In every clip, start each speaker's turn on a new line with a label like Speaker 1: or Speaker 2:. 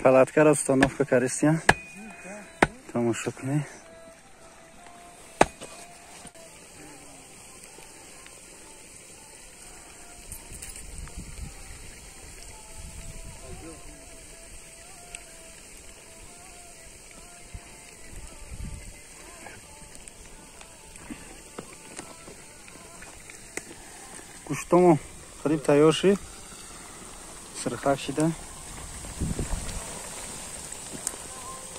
Speaker 1: Палаткаро установка кардистиям. Тамошо кунед. Гӯштомо қариб тайёр шид. Сирхак шида.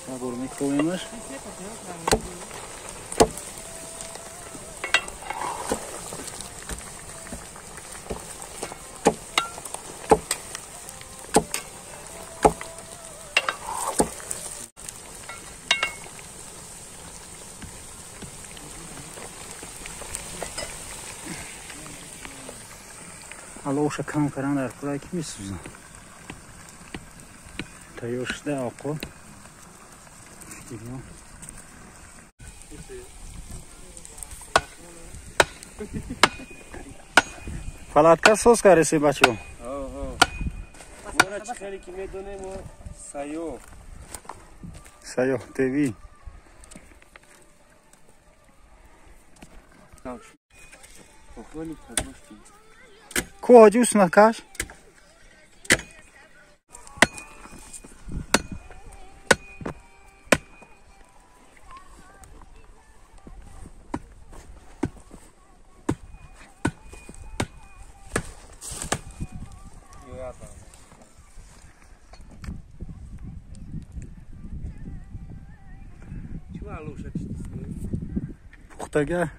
Speaker 1: Як бор мекӯбемаш. Аловша кам кардан дар кӯрае ки месӯзад. Тайёр шуда оқо. Палатка соз кардеси бачо?
Speaker 2: Мора чӣ хеле ки медонем мо Сайёҳ.
Speaker 1: Сайёҳ ТВ. Ку ҳоҷи Усмакаш? Пухтага?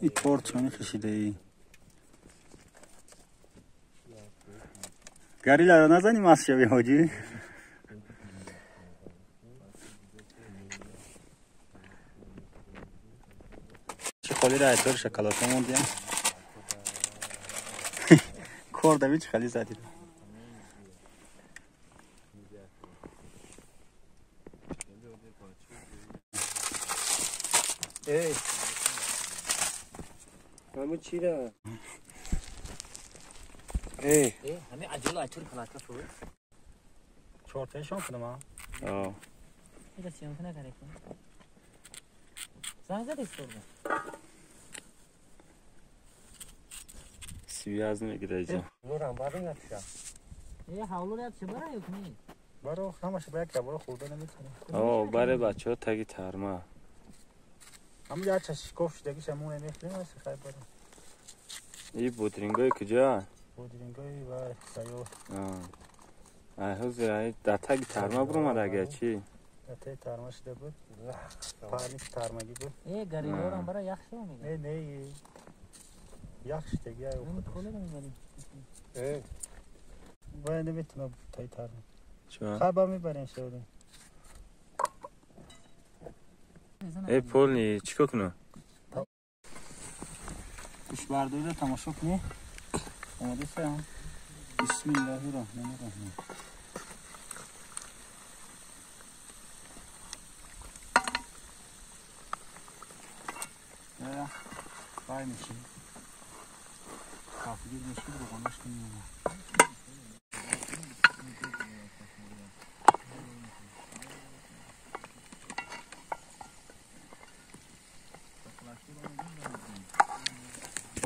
Speaker 1: И торт чони кашидаи. Горилларо назани маст шави ҳоҷӣ? Чӣ холиро айтори шоколадҳо мондиям. Кор дави чӣ хали задӣ.
Speaker 2: Эй. Ҳама чира? Эй.
Speaker 3: Ҳами аҷала айтори палатка шуд.
Speaker 1: Чортаишон кунам а?
Speaker 2: О.
Speaker 3: Ира съёмка накарда ку. Занг задӣ сурда.
Speaker 2: Связ мегирад.
Speaker 1: Лорам баро якша.
Speaker 3: Э, ҳавло як чи бара ё кни?
Speaker 1: Баро ҳамаша ба як баро хӯрда наметавонам.
Speaker 2: О, баре бачаҳо таги тарма.
Speaker 1: Ҳамун як чашкоф шудагиша мо намехӯрем, аст хай баро.
Speaker 2: И бодрингои куҷоа?
Speaker 1: Бодрингои ва Сайёҳ.
Speaker 2: Ай ҳозир ай дар таги тарма буромад агар чӣ?
Speaker 1: Дар таги тарма шуда буд. Парник тармагӣ буд.
Speaker 3: Э, гориллорам бара ях шава мега.
Speaker 1: Не, не. Ях шудагӣ ай. Э. Вай наметавонам таги тарма.
Speaker 2: Чӣ?
Speaker 1: Хай ба мебарем шавем.
Speaker 2: Э, полни чӣ кор кунам?
Speaker 1: Гӯштбардориро тамошо кунед. Омода саям. Бисмиллаҳи роҳмани роҳим. Вай меши. Кафгир меши, руғонаш намеомад.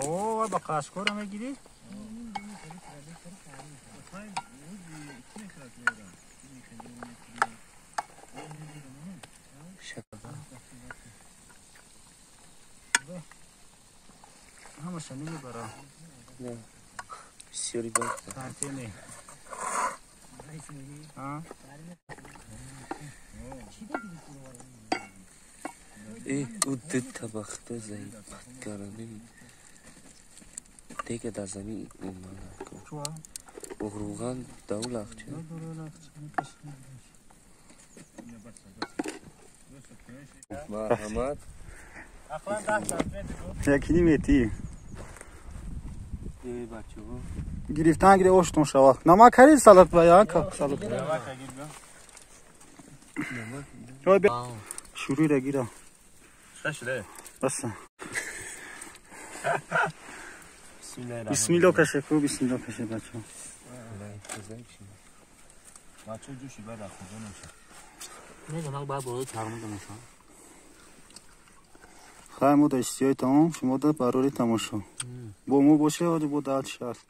Speaker 1: О, ба қашқора мегирӣ? Ҳамаша намебара.
Speaker 2: Бисёри бад.
Speaker 1: Тартене. А?
Speaker 2: Э, ӯ ду табақта заибаткарани дега дар замин омада. Руған дау лахча. Марҳамат.
Speaker 1: Якини метӣ. Гирифтан гире оштон шавад. Намак харид салат ба яка салат. Шуруи ра гира. Бас. Бисмилло каше ку бисмилло каше бачо.
Speaker 4: Бачо ҷӯши баъд худо нӯша.
Speaker 3: Не намак ба боло чарму дамоша.
Speaker 1: Хай мо да иштиёи тамом, шумо да барори тамошо. Бо мо боше, оди бо даът шаст.